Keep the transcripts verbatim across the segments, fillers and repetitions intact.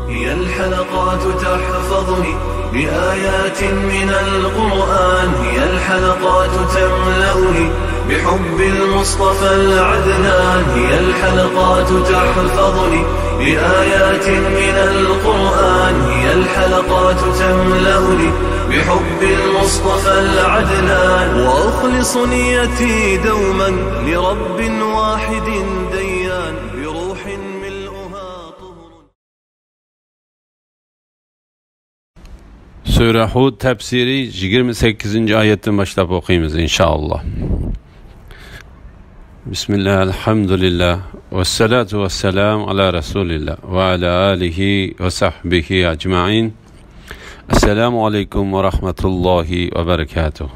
هي الحلقات تحفظني بآيات من القرآن، هي الحلقات تملأني بحب المصطفى العدنان، هي الحلقات تحفظني بآيات من القرآن، هي الحلقات تملأني بحب المصطفى العدنان، وأخلص نيتي دوما لرب واحد ديان، بروح ملؤها طهر. سۈرە ھۇد تەپسىرى يىگىرمە سەككىزىنچى ئايەتتىن باشلاپ ئوقۇيمىز، ئىنشائاللا. بىسمىللا، ئەلھەمدۇلىللا، ۋەسسالاتۇ ۋەسسالامۇ ئالا رەسۇلىللا، ۋە ئالا ئالىھى ۋە سەھبىھى ئەجمەئىن. ئەسسالامۇ ئەلەيكۇم ۋە رەھمەتۇللاھى ۋە بەرىكاتۇھ.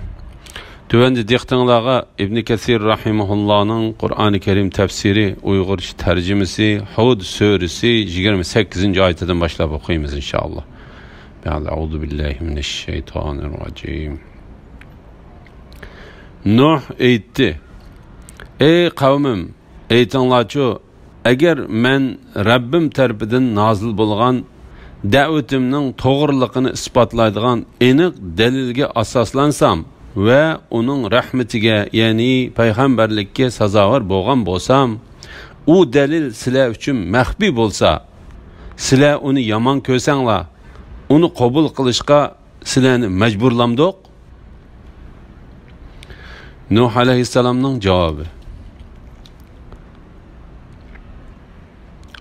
تۆۋەندە دىققىتىڭلارغا ئىبنى كەسىر رەھىمەھۇللانىڭ قۇرئانى كەرىم تەپسىرى، ئۇيغۇرچە تەرجىمىسى، ھۇد سۈرىسى يىگىرمە سەككىزىنچى ئايىتىدىن باشلاپ ئوقۇيمىز، ئىنشائاللا. بەئدە، ئەئۇزۇ بىللاھى مىنەششەيتانىررەجىم. نۇھ ئېيتتى: «ئەي قەۋمىم، ئېيتىڭلارچۇ، ئەگەر مەن رەببىم تەرىپىدىن نازىل بولغان دەۋىتىمنىڭ توغرىلىقىنى ئىسپاتلايدىغان ئېنىق دەلىلگە ئاساسلانسام ۋە ئۇنىڭ رەھمىتىگە، يەنى پەيغەمبەرلىككە سازاۋەر بولغان بولسام، ئۇ دەلىل سىلەر ئۈچۈن مەخپىي بولسا، سىلەر ئۇنى يامان كۆرسەڭلار، ئۇنى قوبۇل قىلىشقا سىلەرنى مەجبۇرلامدۇق؟» نۇھ ئەلەيھىسسالامنىڭ جاۋابى.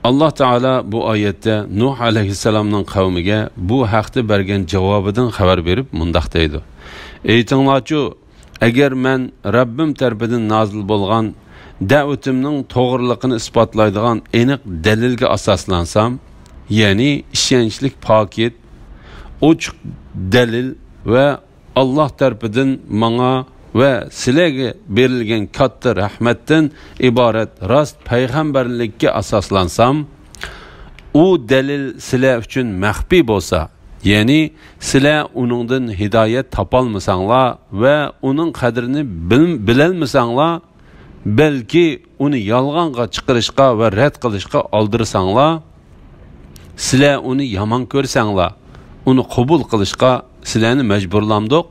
ئاللا تائالا بۇ ئايەتتە نۇھ ئەلەيھىسسالامنىڭ قەۋمىگە بۇ ھەقتە بەرگەن جاۋابىدىن خەۋەر بېرىپ مۇنداق دەيدۇ: «ئېيتىڭلارچۇ، ئەگەر مەن رەببىم تەرىپىدىن نازىل بولغان دەۋىتىمنىڭ توغرىلىقىنى ئىسپاتلايدىغان ئېنىق دەلىلگە ئاساسلانسام، يەنى ئىشەنچلىك پاكىت، ئوچۇق دەلىل ۋە ئاللا تەرىپىدىن ماڭا ۋە سىلەرگە بېرىلگەن كاتتا رەھمەتتىن ئىبارەت راست پەيغەمبەرلىككە ئاساسلانسام، ئۇ دەلىل سىلەر ئۈچۈن مەخپىي بولسا، يەنى سىلەر ئۇنىڭدىن ھىدايەت تاپالمىساڭلار ۋە ئۇنىڭ قەدرىنى بىل-، بىلەلمىسەڭلار، بەلكى ئۇنى يالغانغا چىقىرىشقا ۋە رەت قىلىشقا ئالدىرىساڭلار، سىلەر ئۇنى يامان كۆرسەڭلار، ئۇنى قوبۇل قىلىشقا سىلەرنى مەجبۇرلامدۇق؟»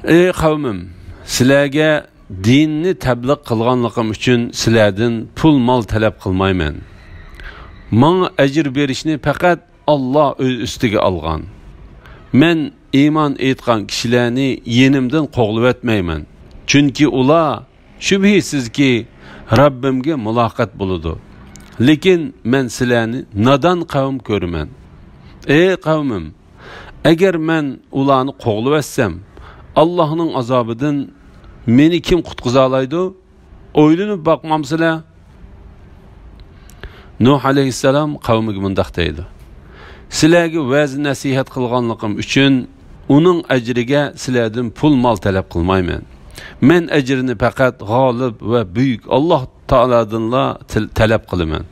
«ئەي قەۋمىم، سىلەرگە دىننى تەبلىغ قىلغانلىقىم ئۈچۈن سىلەردىن پۇل-مال تەلەپ قىلمايمەن. ماڭا ئەجىر بېرىشنى پەقەت ئاللا ئۆز ئۈستىگە ئالغان. مەن ئىمان ئېيتقان كىشىلەرنى يېنىمدىن قوغلىۋەتمەيمەن، چۈنكى ئۇلار شۈبھىسىزكى رەببىمگە مۇلاقات بولىدۇ. لېكىن مەن سىلەرنى نادان قەۋم كۆرىمەن. ئەي قەۋمىم، ئەگەر مەن ئۇلارنى قوغلىۋەتسەم، ئاللاھنىڭ ئازابىدىن مېنى كىم قۇتقۇزالايدۇ؟ ئويلىنىپ باقمامسىلەر؟» نۇھ ئەلەيھىسسالام قەۋمىگە مۇنداق دەيدۇ: «سىلەرگە ۋەز-نەسىھەت قىلغانلىقىم ئۈچۈن ئۇنىڭ ئەجرىگە سىلەردىن پۇل-مال تەلەپ قىلمايمەن. مەن ئەجرىنى پەقەت غالىب ۋە بۈيۈك ئاللا تائالادىنلا تىل-، تەلەپ قىلىمەن.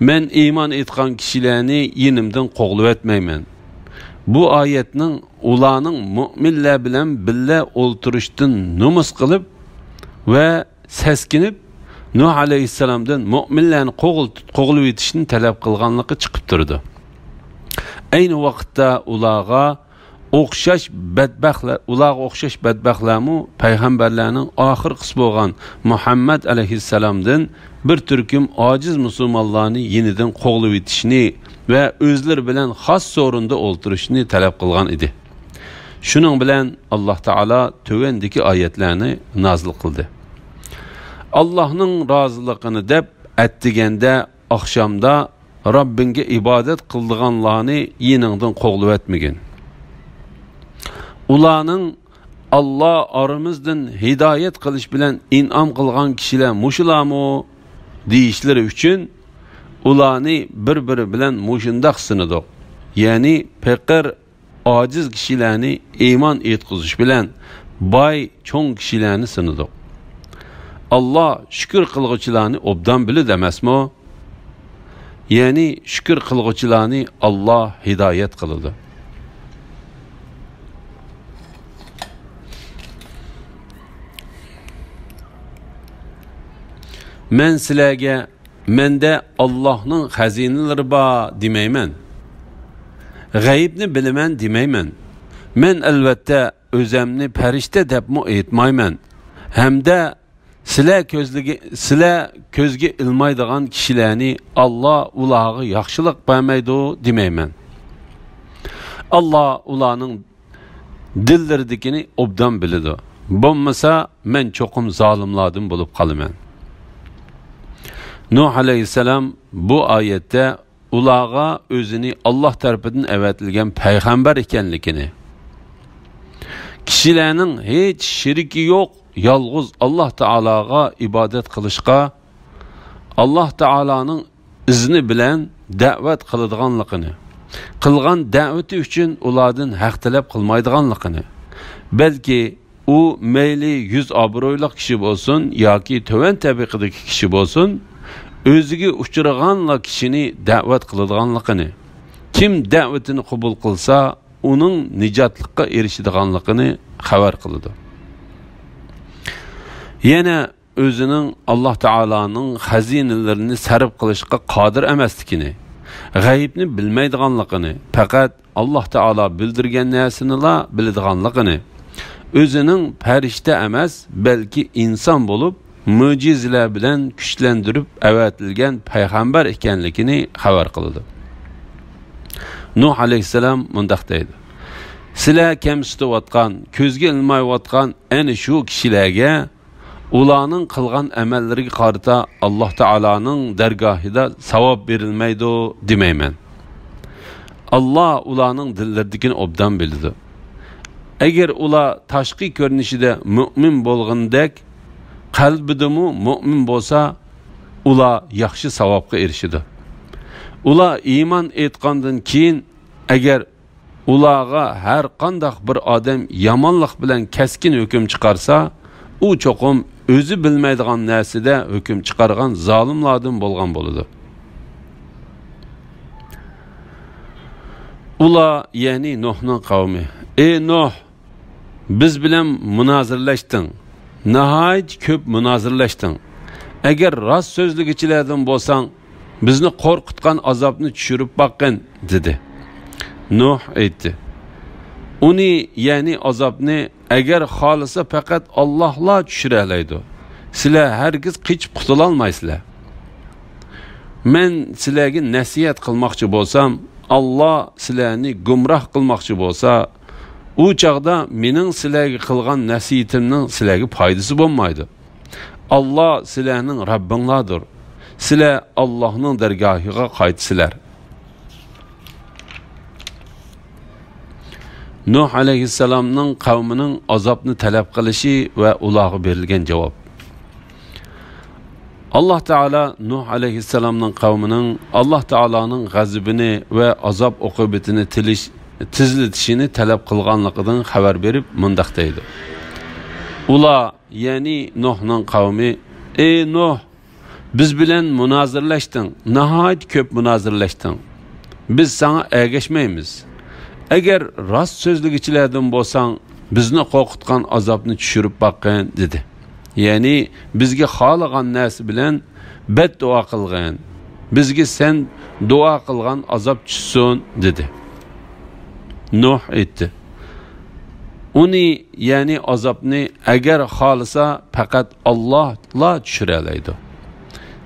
مەن ئىمان ئېيتقان كىشىلەرنى يېنىمدىن قوغلىۋەتمەيمەن.» بۇ ئايەتنىڭ ئۇلارنىڭ مۆمىنلەر بىلەن بىللە ئولتۇرۇشتىن نومۇس قىلىپ ۋە سەسكىنىپ، نۇھ ئەلەيھىسسالامدىن مۆمىنلەرنى قوغل-، قوغلىۋېتىشنى تەلەپ قىلغانلىقى چىقىپ تۇرىدۇ. ئەينى ۋاقىتتا ئۇلارغا ئوخشاش بەتبەختلەر، ئۇلارغا ئوخشاش بەتبەختلەرمۇ پەيغەمبەرلەرنىڭ ئاخىرقىسى بولغان مۇھەممەد ئەلەيھىسسالامدىن بىر تۈركۈم ئاجىز مۇسۇلمانلارنى يېنىدىن قوغلىۋېتىشنى ۋە ئۆزلىرى بىلەن خاس سورۇندا ئولتۇرۇشنى تەلەپ قىلغان ئىدى. شۇنىڭ بىلەن ئاللا تائالا تۆۋەندىكى ئايەتلەرنى نازىل قىلدى: «ئاللاھنىڭ رازىلىقىنى دەپ ئەتىگەندە، ئاخشامدا رەببىڭگە ئىبادەت قىلىدىغانلارنى يېنىڭدىن قوغلىۋەتمىگىن. ئۇلارنىڭ، 'ئاللا ئارىمىزدىن ھىدايەت قىلىش بىلەن ئىنئام قىلغان كىشىلەر مۇشۇلارمۇ؟' دېيىشلىرى ئۈچۈن ئۇلارنى بىر-بىرى بىلەن مۇشۇنداق سىنىدۇق، يەنى پېقىر، ئاجىز كىشىلەرنى ئىمان ئېيتقۇزۇش بىلەن باي، چوڭ كىشىلەرنى سىنىدۇق. ئاللا شۈكۈر قىلغۇچىلارنى ئوبدان بىلىدۇ ئەمەسمۇ؟» يەنى شۈكۈر قىلغۇچىلارنى ئاللا ھىدايەت قىلىدۇ. مەن سىلەرگە مەندە ئاللاھنىڭ خەزىنىلىرى بار دېمەيمەن. غەيىبنى بىلىمەن دېمەيمەن. مەن ئەلۋەتتە ئۆزەمنى پەرىشتە دەپمۇ ئېيتمايمەن. ھەمدە سىلەر كۆزلىگە-، سىلەر كۆزگە ئىلمايدىغان كىشىلەرنى ئاللا ئۇلارغا ياخشىلىق بەرمەيدۇ دېمەيمەن. ئاللا ئۇلارنىڭ دىللىرىدىكىنى ئوبدان بىلىدۇ. بولمىسا، مەن چوقۇم زالىملاردىن بولۇپ قالىمەن. نۇھ ئەلەيھىسسالام بۇ ئايەتتە ئۇلارغا ئۆزىنى ئاللا تەرىپىدىن ئەۋەتىلگەن پەيغەمبەر ئىكەنلىكىنى، كىشىلەرنىڭ ھېچ شېرىكى يوق، يالغۇز ئاللا تائالاغا ئىبادەت قىلىشقا، ئاللا تائالانىڭ ئىزنى بىلەن دەۋەت قىلىدىغانلىقىنى، قىلغان دەۋىتى ئۈچۈن ئۇلاردىن ھەق تەلەپ قىلمايدىغانلىقىنى، بەلكى ئۇ مەيلى يۈز ئابرۇيلۇق كىشى بولسۇن ياكى تۆۋەن تەبىقىدىكى كىشى بولسۇن، ئۆزىگە ئۇچرىغانلا كىشىنى دەۋەت قىلىدىغانلىقىنى، كىم دەۋىتىنى قوبۇل قىلسا، ئۇنىڭ نىجاتلىققا ئېرىشىدىغانلىقىنى خەۋەر قىلىدۇ. يەنە ئۆزىنىڭ ئاللا تائالانىڭ خەزىنىلىرىنى سەرپ قىلىشقا قادىر ئەمەسلىكىنى، غەيىبنى بىلمەيدىغانلىقىنى، پەقەت ئاللا تائالا بىلدۈرگەن نەرسىنىلا بىلىدىغانلىقىنى، ئۆزىنىڭ پەرىشتە ئەمەس، بەلكى ئىنسان بولۇپ، مۆجىزىلەر بىلەن كۈچلەندۈرۈپ ئەۋەتىلگەن پەيغەمبەر ئىكەنلىكىنى خەۋەر قىلىدۇ. نۇھ ئەلەيھىسسالام مۇنداق دەيدۇ: سىلەر كەمسىتىۋاتقان، كۆزگە ئىلمايۋاتقان ئەنە شۇ كىشىلەرگە ئۇلارنىڭ قىلغان ئەمەللىرىگە قارىتا ئاللا تائالانىڭ دەرگاھىدا ساۋاب بېرىلمەيدۇ دېمەيمەن. ئاللا ئۇلارنىڭ دىللىرىدىكىنى ئوبدان بىلىدۇ. ئەگەر ئۇلار تاشقى كۆرۈنۈشىدە مۆمىن بولغىنىدەك، قەلبىدىمۇ مۆمىن بولسا، ئۇلار ياخشى ساۋابقا ئېرىشىدۇ. ئۇلار ئىمان ئېيتقاندىن كېيىن، ئەگەر ئۇلارغا ھەر قانداق بىر ئادەم يامانلىق بىلەن كەسكىن ھۆكۈم چىقارسا، ئۇ چوقۇم ئۆزى بىلمەيدىغان نەرسىدە ھۆكۈم چىقارغان زالىملاردىن بولغان بولىدۇ. ئۇلار، يەنى نۇھنىڭ قەۋمى: ئەي نۇھ، بىز بىلەن مۇنازىرىلەشتىڭ، ناھايىتى كۆپ مۇنازىرىلەشتىڭ. ئەگەر راست سۆزلىگۈچىلەردىن بولساڭ، بىزنى قورقۇتقان ئازابنى چۈشۈرۈپ باققىن، دېدى. نۇھ ئېيتتى: ئۇنى، يەنى ئازابنى، ئەگەر خالىسا پەقەت ئاللاھلا چۈشۈرەلەيدۇ. سىلەر ھەرگىز قېچىپ قۇتۇلالمايسىلەر. مەن سىلەرگە نەسىھەت قىلماقچى بولسام، ئاللا سىلەرنى گۇمراھ قىلماقچى بولسا، ئۇ چاغدا مېنىڭ سىلەرگە قىلغان نەسىھىتىمنىڭ سىلەرگە پايدىسى بولمايدۇ. ئاللا سىلەرنىڭ رەببىڭلاردۇر. سىلەر ئاللانىڭ دەرگاھىغا قايتىسىلەر. نۇھ ئەلەيھىسسالامنىڭ قەۋمىنىڭ ئازابنى تەلەپ قىلىشى ۋە ئۇلارغا بېرىلگەن جاۋاب. ئاللا تائالا نۇھ ئەلەيھىسسالامنىڭ قەۋمىنىڭ ئاللا تائالانىڭ غەزىپىنى ۋە ئازاب ئوقۇبىتىنى تىلىش-، تېزلىتىشىنى تەلەپ قىلغانلىقىدىن خەۋەر بېرىپ مۇنداق دەيدۇ: ئۇلار، يەنى نۇھنىڭ قەۋمى: ئەي نۇھ، بىز بىلەن مۇنازىرىلەشتىڭ، ناھايىتى كۆپ مۇنازىرىلەشتىڭ. بىز ساڭا ئەگەشمەيمىز. ئەگەر راست سۆزلىگۈچىلەردىن بولساڭ، بىزنى قورقۇتقان ئازابنى چۈشۈرۈپ باققىن، دېدى. يەنى بىزگە خالىغان نەرسە بىلەن بەتدۇئا قىلغىن. بىزگە سەن دۇئا قىلغان ئازاب چۈشسۇن، دېدى. نۇھ ئېيتتى: ئۇنى، يەنى ئازابنى ئەگەر خالىسا، پەقەت ئاللاھلا چۈشۈرەلەيدۇ.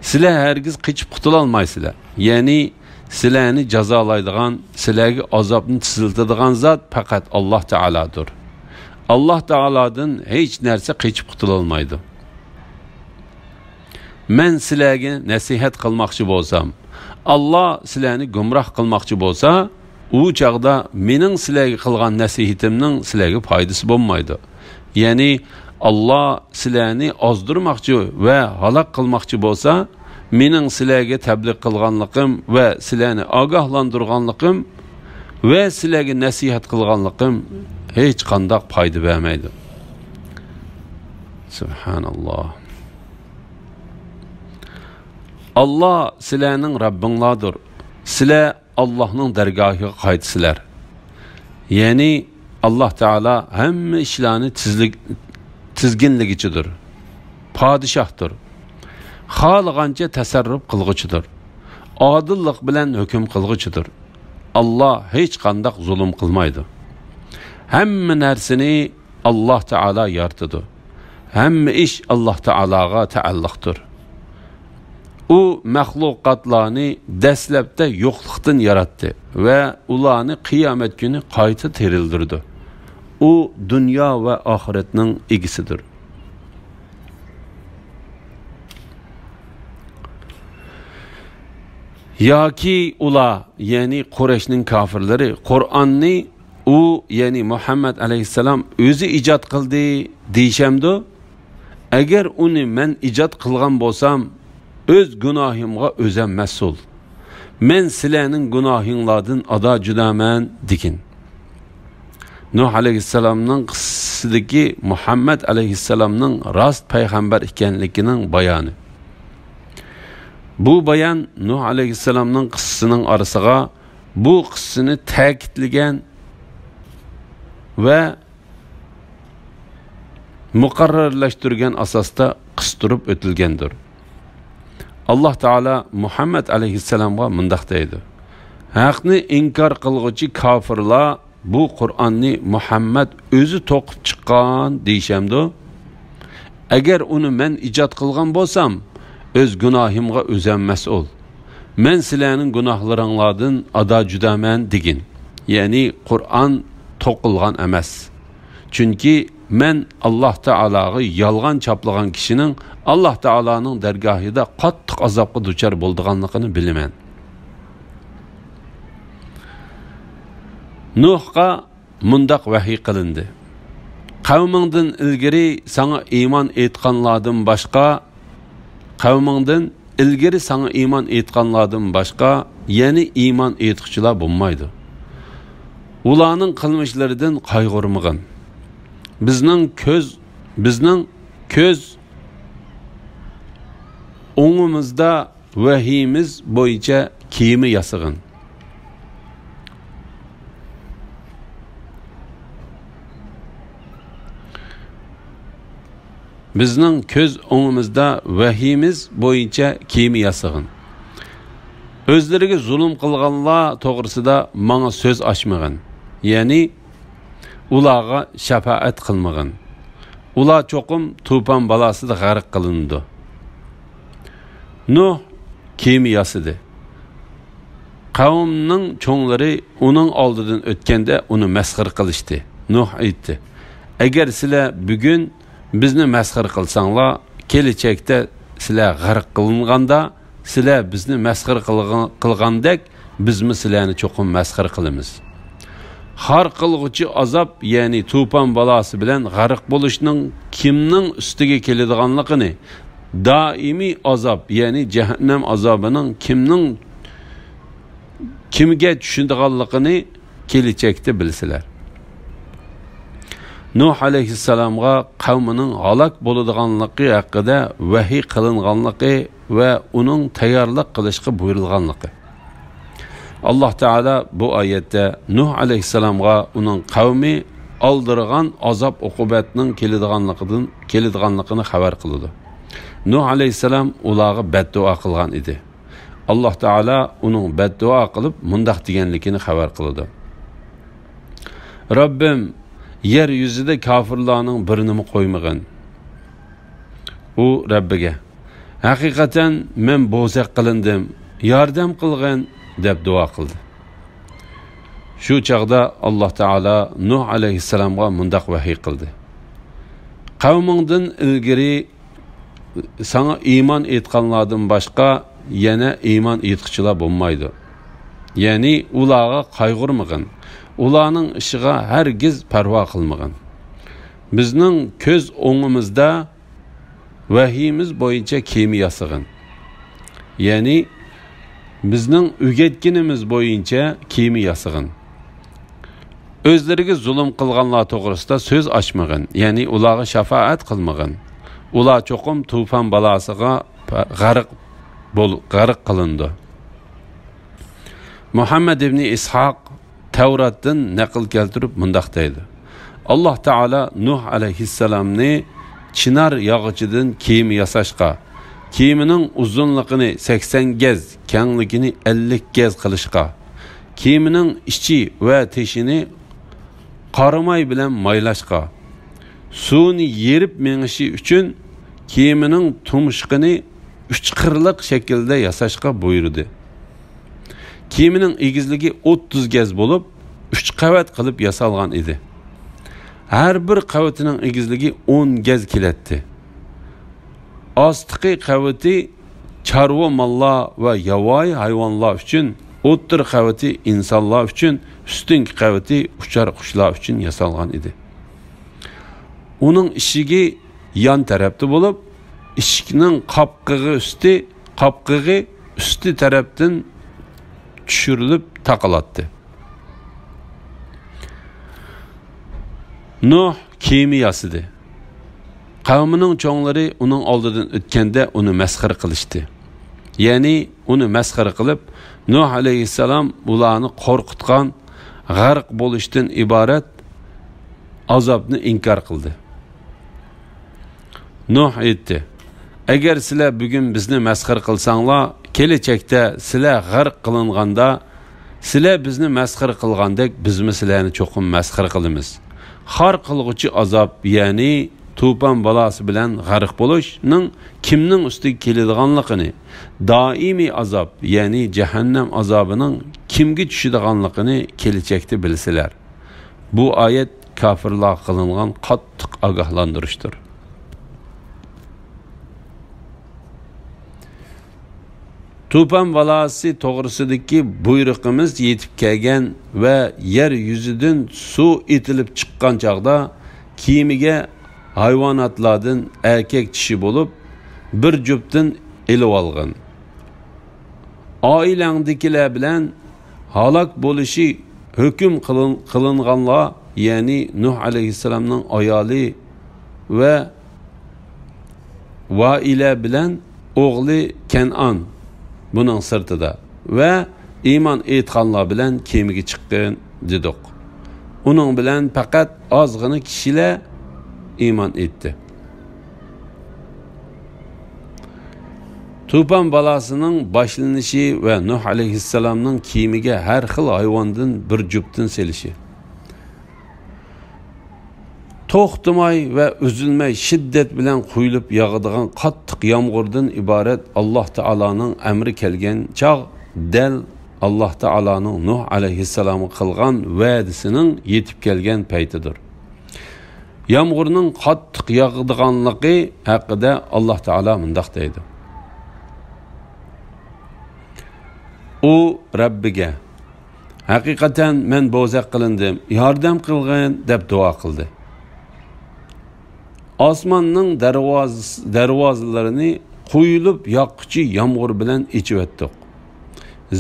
سىلەر ھەرگىز قېچىپ قۇتۇلالمايسىلەر. يەنى سىلەرنى جازالايدىغان، سىلەرگە ئازابنى تېزلىتىدىغان زات پەقەت ئاللا تائالادۇر. ئاللا تائالادىن ھېچ نەرسە قېچىپ قۇتۇلالمايدۇ. مەن سىلەرگە نەسىھەت قىلماقچى بولسام، ئاللا سىلەرنى گۇمراھ قىلماقچى بولسا، ئۇ چاغدا مېنىڭ سىلەرگە قىلغان نەسىھىتىمنىڭ سىلەرگە پايدىسى بولمايدۇ. يەنى ئاللا سىلەرنى ئازدۇرماقچى ۋە ھالاك قىلماقچى بولسا، مېنىڭ سىلەرگە تەبلىغ قىلغانلىقىم ۋە سىلەرنى ئاگاھلاندۇرغانلىقىم ۋە سىلەرگە نەسىھەت قىلغانلىقىم ھېچقانداق پايدا بەرمەيدۇ. سۇبھاناللا. ئاللا سىلەرنىڭ رەببىڭلاردۇر. سىلەر ئاللانىڭ دەرگاھىغا قايتىسىلەر. يەنى ئاللا تائالا ھەممە ئىشلارنى تىزلىك-، تىزگىنلىگۈچىدۇر، پادىشاھتۇر. خالىغانچە تەسەررۇپ قىلغۇچىدۇر. ئادىللىق بىلەن ھۆكۈم قىلغۇچىدۇر. ئاللا ھېچقانداق زۇلۇم قىلمايدۇ. ھەممە نەرسىنى ئاللا تائالا يارىتىدۇ. ھەممە ئىش ئاللا تائالاغا تەئەللۇقتۇر. ئۇ مەخلۇقاتلارنى دەسلەپتە يوقلۇقتىن ياراتتى ۋە ئۇلارنى قىيامەت كۈنى قايتا تىرىلدۈرىدۇ. ئۇ دۇنيا ۋە ئاخىرەتنىڭ ئىگىسىدۇر. ياكى ئۇلار، يەنى قۇرەيشنىڭ كاپىرلىرى، قۇرئاننى ئۇ، يەنى مۇھەممەد ئەلەيھىسسالام ئۆزى ئىجاد قىلدى دېيىشەمدۇ؟ ئەگەر ئۇنى مەن ئىجاد قىلغان بولسام، ئۆز گۇناھىمغا ئۆزەم مەسئۇل. مەن سىلەرنىڭ گۇناھىڭلاردىن ئادا جۇدامەن، دېگىن. نۇھ ئەلەيھىسسالامنىڭ قىسسىسىدىكى مۇھەممەد ئەلەيھىسسالامنىڭ راست پەيغەمبەر ئىكەنلىكىنىڭ بايانى. بۇ بايان نۇھ ئەلەيھىسسالامنىڭ قىسسىسىنىڭ ئارىسىغا بۇ قىسسىنى تەكىتلىگەن ۋە مۇقەررەرلەشتۈرگەن ئاساستا قىستۇرۇپ ئۆتۈلگەندۇر. ئاللا تائالا مۇھەممەد ئەلەيھىسسالامغا مۇنداق دەيدۇ: ھەقنى ئىنكار قىلغۇچى كاپىرلار بۇ قۇرئاننى مۇھەممەد ئۆزى توقۇپ چىققان دېيىشەمدۇ؟ ئەگەر ئۇنى مەن ئىجاد قىلغان بولسام، ئۆز گۇناھىمغا ئۆزەم مەسئۇل. مەن سىلەرنىڭ گۇناھلىرىڭلاردىن ئادا جۇدامەن، دېگىن. يەنى قۇرئان توقۇلغان ئەمەس. چۈنكى مەن ئاللا تائالاغا يالغان چاپلىغان كىشىنىڭ ئاللا تائالانىڭ دەرگاھىدا قاتتىق ئازابقا دۇچار بولىدىغانلىقىنى بىلىمەن. نۇھقا مۇنداق ۋەھىي قىلىندى: قەۋمىڭدىن ئىلگىرى ساڭا ئىمان ئېيتقانلاردىن باشقا، قەۋمىڭدىن ئىلگىرى ساڭا ئىمان ئېيتقانلاردىن باشقا يەنە ئىمان ئېيتقۇچىلار بولمايدۇ. ئۇلارنىڭ قىلمىشلىرىدىن قايغۇرمىغىن. بىزنىڭ كۆز، بىزنىڭ كۆز ئوڭىمىزدا ۋەھىيىمىز بويىچە كېمە ياسىغىن. بىزنىڭ كۆز ئوڭىمىزدا ۋەھىيىمىز بويىچە كېمە ياسىغىن. ئۆزلىرىگە زۇلۇم قىلغانلار توغرىسىدا ماڭا سۆز ئاچمىغىن. يەنى ئۇلارغا شاپائەت قىلمىغىن. ئۇلار چوقۇم توپان بالاسىدا غەرق قىلىنىدۇ. نۇھ كېمە ياسىدى. قەۋمنىڭ چوڭلىرى ئۇنىڭ ئالدىدىن ئۆتكەندە ئۇنى مەسخىرە قىلىشتى. نۇھ ئېيتتى: ئەگەر سىلەر بۈگۈن بىزنى مەسخىرە قىلساڭلار، كېلىچەكتە سىلەر غەرق قىلىنغاندا، سىلەر بىزنى مەسخىرە قىلغان-، قىلغاندەك، بىزمۇ سىلەرنى چوقۇم مەسخىرە قىلىمىز. خار قىلغۇچى ئازاب، يەنى توپان بالاسى بىلەن غەرق بولۇشنىڭ كىمنىڭ ئۈستىگە كېلىدىغانلىقىنى، دائىمىي ئازاب، يەنى جەھەننەم ئازابىنىڭ كىمنىڭ، كىمگە چۈشىدىغانلىقىنى كېلىچەكتە بىلسىلەر. نۇھ ئەلەيھىسسالامغا قەۋمىنىڭ ھالاك بولىدىغانلىقى ھەققىدە ۋەھىي قىلىنغانلىقى ۋە ئۇنىڭ تەييارلىق قىلىشقا بۇيرۇلغانلىقى. ئاللا تائالا بۇ ئايەتتە نۇھ ئەلەيھىسسالامغا ئۇنىڭ قەۋمى ئالدىرىغان ئازاب-ئوقۇبەتنىڭ كېلىدىغانلىقىدىن، كېلىدىغانلىقىنى خەۋەر قىلىدۇ. نۇھ ئەلەيھىسسالام ئۇلارغا بەددۇئا قىلغان ئىدى. ئاللا تائالا ئۇنىڭ بەددۇئا قىلىپ مۇنداق دېگەنلىكىنى خەۋەر قىلىدۇ: رەببىم، يەر يۈزىدە كاپىرلارنىڭ بىرىنىمۇ قويمىغىن. ئۇ رەببىگە: ھەقىقەتەن مەن بوزەك قىلىندىم، ياردەم قىلغىن، دەپ دۇئا قىلدى. شۇ چاغدا ئاللا تائالا نۇھ ئەلەيھىسسالامغا مۇنداق ۋەھىي قىلدى: قەۋمىڭدىن ئىلگىرى ساڭا ئىمان ئېيتقانلاردىن باشقا يەنە ئىمان ئېيتقۇچىلار بولمايدۇ. يەنى ئۇلارغا قايغۇرمىغىن، ئۇلارنىڭ ئىشىغا ھەرگىز پەرۋا قىلمىغىن. بىزنىڭ كۆز ئوڭىمىزدا ۋەھىيىمىز بويىچە كېمە ياسىغىن. يەنى بىزنىڭ ئۆگەتكىنىمىز بويىچە كېمە ياسىغىن. ئۆزلىرىگە زۇلۇم قىلغانلار توغرىسىدا سۆز ئاچمىغىن، يەنى ئۇلارغا شاپائەت قىلمىغىن. ئۇلار چوقۇم توپان بالاسىغا غەرق بول-، غەرق قىلىنىدۇ. مۇھەممەد ئىبنى ئىسھاق تەۋراتتىن نەقىل كەلتۈرۈپ مۇنداق دەيدۇ: ئاللا تائالا نۇھ ئەلەيھىسسالامنى چىنار ياغىچىدىن كېمە ياساشقا، كېمىنىڭ ئۇزۇنلۇقىنى سەكسەن گەز، كەڭلىكىنى ئەللىك گەز قىلىشقا، كېمىنىڭ ئىچى ۋە تېشىنى قاراماي بىلەن مايلاشقا، سۇنى يېرىپ مېڭىشى ئۈچۈن كېمىنىڭ تۇمشۇقىنى ئۈچ قىرلىق شەكىلدە ياساشقا بۇيرۇدى. كېمىنىڭ ئېگىزلىكى ئوتتۇز گەز بولۇپ، ئۈچ قەۋەت قىلىپ ياسالغان ئىدى. ھەر بىر قەۋىتىنىڭ ئېگىزلىكى ئون گەز كېلەتتى. ئاستىقى قەۋىتى چارۋا ماللار ۋە ياۋايى ھايۋانلار ئۈچۈن، ئوتتۇرا قەۋىتى ئىنسانلار ئۈچۈن، ئۈستۈنكى قەۋىتى ئۇچار قۇشلار ئۈچۈن ياسالغان ئىدى. ئۇنىڭ ئىشىكى يان تەرەپتە بولۇپ، ئىشىكنىڭ قاپقىغى ئۈستى، قاپقىغى ئۈستى تەرەپتىن چۈشۈرۈلۈپ تاقىلاتتى. نۇھ كېمە ياسىدى. قەۋمىنىڭ چوڭلىرى ئۇنىڭ ئالدىدىن ئۆتكەندە ئۇنى مەسخىرە قىلىشتى. يەنى ئۇنى مەسخىرە قىلىپ، نۇھ ئەلەيھىسسالام ئۇلارنى قورقۇتقان غەرق بولۇشتىن ئىبارەت ئازابنى ئىنكار قىلدى. نۇھ ئېيتتى: «ئەگەر سىلەر بۈگۈن بىزنى مەسخىرە قىلساڭلار، كېلەچەكتە سىلەر غەرق قىلىنغاندا، سىلەر بىزنى مەسخىرە قىلغاندەك، بىزمۇ سىلەرنى چوقۇم مەسخىرە قىلىمىز.» خار قىلغۇچى ئازاب، يەنى توپان بالاسى بىلەن غەرق بولۇشنىڭ كىمنىڭ ئۈستىگە كېلىدىغانلىقىنى، دائىمىي ئازاب، يەنى جەھەننەم ئازابىنىڭ كىمگە چۈشىدىغانلىقىنى كېلىچەكتە بىلىسىلەر. بۇ ئايەت كاپىرلارغا قىلىنغان قاتتىق ئاگاھلاندۇرۇشتۇر. توپان بالاسى توغرىسىدىكى بۇيرۇقىمىز يېتىپ كەلگەن ۋە يەر يۈزىدىن سۇ ئېتىلىپ چىققان چاغدا، كېمىگە ھايۋاناتلاردىن ئەركەك چىشى بولۇپ، بىر جۈپتىن ئېلىۋالغىن. ئائىلەڭدىكىلەر بىلەن ھالاك بولۇشى ھۆكۈم قىلىن-، قىلىنغانلار، يەنى نۇھ ئەلەيھىسسالامنىڭ ئايالى ۋە ۋائىلە بىلەن ئوغلى كەنئان، بۇنىڭ سىرتىدا، ۋە ئىمان ئېيتقانلار بىلەن كېمىگە چىققىن دېدۇق. ئۇنىڭ بىلەن پەقەت ئازغىنە كىشىلەر ئىمان ئېيتتى. توپان بالاسىنىڭ باشلىنىشى ۋە نۇھ ئەلەيھىسسالامنىڭ كېمىگە ھەر خىل ھايۋاندىن بىر جۈپتىن سېلىشى. توختىماي ۋە ئۈزۈلمەي شىددەت بىلەن قۇيۇلۇپ ياغىدىغان قاتتىق يامغۇردىن ئىبارەت ئاللاھ تائالانىڭ ئەمرى كەلگەن چاغ، دەل ئاللاھ تائالانىڭ نۇھ ئەلەيھىسسالامغا قىلغان ۋەدىسىنىڭ يېتىپ كەلگەن پەيتىدۇر. يامغۇرنىڭ قاتتىق ياغىدىغانلىقى ھەققىدە ئاللاھ تائالا مۇنداق دەيدۇ: ئۇ رەببىگە، «ھەقىقەتەن مەن بوزەك قىلىندىم، ياردەم قىلغىن» دەپ دۇئا قىلدى. ئاسماننىڭ دەرۋازىس-، دەرۋازىلىرىنى قۇيۇلۇپ ياغقۇچى يامغۇر بىلەن ئېچىۋەتتۇق.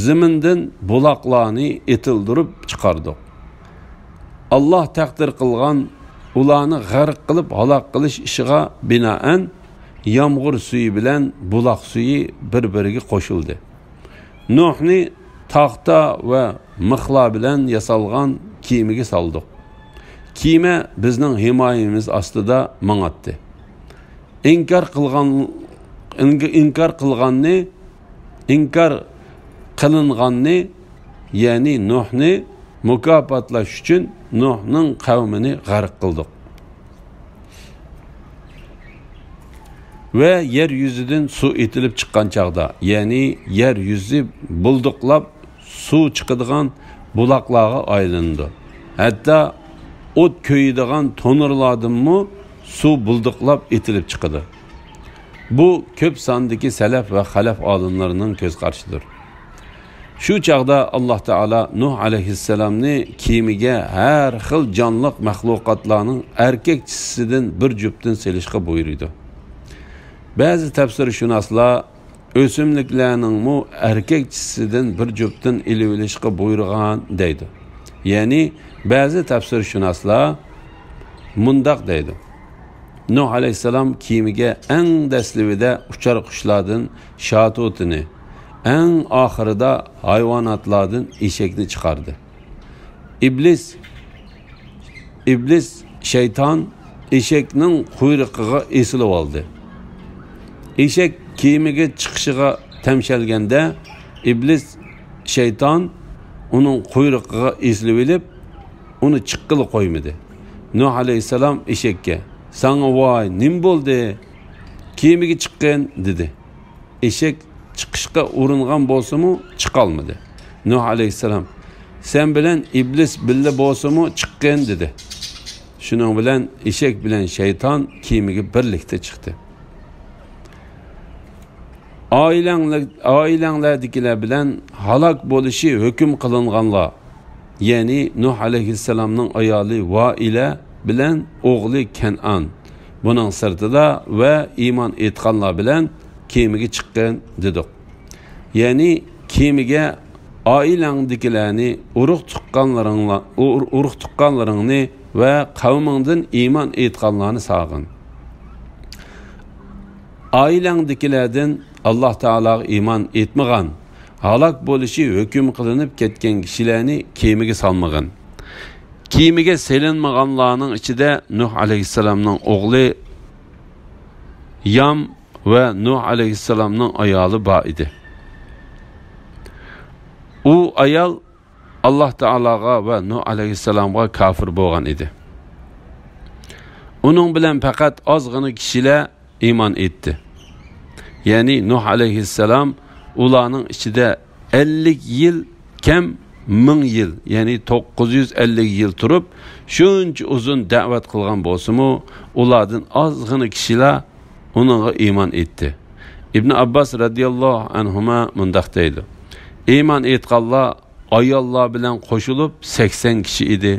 زېمىندىن بۇلاقلارنى ئېتىلدۇرۇپ چىقاردۇق. ئاللاھ تەقدىر قىلغان ئۇلارنى غەرق قىلىپ ھالاك قىلىش ئىشىغا بىنائەن، يامغۇر سۈيى بىلەن بۇلاق سۈيى بىر-بىرىگە قوشۇلدى. نۇھنى تاختا ۋە مىخلار بىلەن ياسالغان كېمىگە سالدۇق. كېمە بىزنىڭ ھىمايىمىز ئاستىدا ماڭاتتى. ئىنكار قىلغان، ئىنكار قىلغاننى، ئىنكار قىلىنغاننى، يەنى نۇھنى مۇكاپاتلاش ئۈچۈن نۇھنىڭ قەۋمىنى غەرق قىلدۇق. ۋە يەر يۈزىدىن سۇ ئېتىلىپ چىققان چاغدا، يەنى يەر يۈزى بۇلدۇقلاپ سۇ چىقىدىغان بۇلاقلارغا ئايلىنىدۇ. ھەتتا ئوت كۆيىدىغان تونۇرلاردىنمۇ سۇ بۇلدۇقلاپ ئېتىلىپ چىقىدۇ. بۇ كۆپ ساندىكى سەلەف ۋە خەلەف ئالىملىرىنىڭ كۆز قارىشىدۇر. شۇ چاغدا ئاللاھ تائالا نۇھ ئەلەيھىسسالامنى كېمىگە ھەر خىل جانلىق مەخلۇقاتلارنىڭ ئەركەك چىشىسىدىن بىر جۈپتىن سېلىشقا بۇيرۇيدۇ. بەزى تەپسىرشۇناسلار ئۆسۈملۈكلەرنىڭمۇ ئەركەك چىشىسىدىن بىر جۈپتىن ئېلىۋېلىشقا بۇيرۇغان دەيدۇ. يەنى بەزى تەپسىرشۇناسلار مۇنداق دەيدۇ: نۇھ ئەلەيھىسسالام كېمىگە ئەڭ دەسلىۋىدە ئۇچار قۇشلاردىن شاتۇتىنى، ئەڭ ئاخىرىدا ھايۋاناتلاردىن ئېشەكنى چىقاردى. ئىبلىس، ئىبلىس شەيتان ئېشەكنىڭ قۇيرۇقىغا ئېسىلىۋالدى. ئېشەك كېمىگە چىقىشىغا تەمشەلگەندە، ئىبلىس شەيتان ئۇنىڭ قۇيرۇقىغا ئېسىلىۋېلىپ، ئۇنى چىققىلى قويمىدى. نۇھ ئەلەيھىسسالام ئېشەككە، «ساڭا ۋاي، نېمە بولدى؟ كېمىگە چىققىن» دېدى. ئېشەك چىقىشقا ئۇرۇنغان بولسىمۇ، چىقالمىدى. نۇھ ئەلەيھىسسالام، «سەن بىلەن ئىبلىس بىللە بولسىمۇ، چىققىن» دېدى. شۇنىڭ بىلەن ئېشەك بىلەن شەيتان كېمىگە بىرلىكتە چىقتى. ئائىلەڭلە-، ئائىلەڭلەردىكىلەر بىلەن ھالاك بولۇشى ھۆكۈم قىلىنغانلار، يەنى نۇھ ئەلەيھىسسالامنىڭ ئايالى ۋائىلە بىلەن ئوغلى كەنئان، بۇنىڭ سىرتىدا ۋە ئىمان ئېيتقانلار بىلەن كېمىگە چىققىن دېدۇق. يەنى كېمىگە ئائىلەڭدىكىلەرنى، ئۇرۇق تۇغقانلىرىڭلار-، ئۇر-، ئۇرۇق تۇغقانلىرىڭنى ۋە قەۋمىڭدىن ئىمان ئېيتقانلارنى سالغىن. ئائىلەڭدىكىلەردىن ئاللاھ تائالاغا ئىمان ئېيتمىغان، ھالاك بولۇشى ھۆكۈم قىلىنىپ كەتكەن كىشىلەرنى كېمىگە سالمىغىن. كېمىگە سېلىنمىغانلارنىڭ ئىچىدە نۇھ ئەلەيھىسسالامنىڭ ئوغلى يام ۋە نۇھ ئەلەيھىسسالامنىڭ ئايالى بار ئىدى. ئۇ ئايال ئاللاھ تائالاغا ۋە نۇھ ئەلەيھىسسالامغا كاپىر بولغان ئىدى. ئۇنىڭ بىلەن پەقەت ئازغىنە كىشىلەر ئىمان ئېيتتى. يەنى نۇھ ئەلەيھىسسالام ئۇلارنىڭ ئىچىدە ئەللىك يىل كەم مىڭ يىل، يەنى توققۇز يۈز ئەللىك يىل تۇرۇپ، شۇنچە ئۇزۇن دەۋەت قىلغان بولسىمۇ، ئۇلاردىن ئازغىنە كىشىلا ئۇنىڭغا ئىمان ئېيتتى. ئىبن ئابباس رەزىياللاھۇ ئەنھۇما مۇنداق دەيدۇ، ئىمان ئېيتقانلار ئاياللار بىلەن قوشۇلۇپ سەكسەن كىشى ئىدى.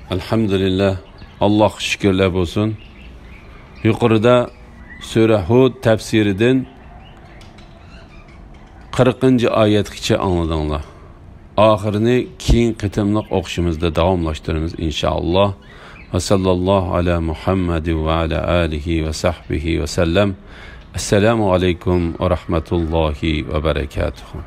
ئەلھەمدۇلىللاھ، ئاللاھقا شۈكۈرلەر بولسۇن. يۇقىرىدا سۈرە ھۇد تەپسىرىدىن قىرىقىنچى ئايەتكىچە ئاڭلىدىڭلار. ئاخىرىنى كېيىن قېتىملىق ئوقۇشىمىزدا داۋاملاشتۇرىمىز، ئىنشائاللاھ. ۋە ساللاللاھۇ ئەلا مۇھەممەدىن ۋە ئەلا ئالىھى ۋە سەھبىھى ۋە سەللەم. ئەسسالامۇ ئەلەيكۇم ۋە رەھمەتۇللاھى ۋە بەرەكاتۇھۇ.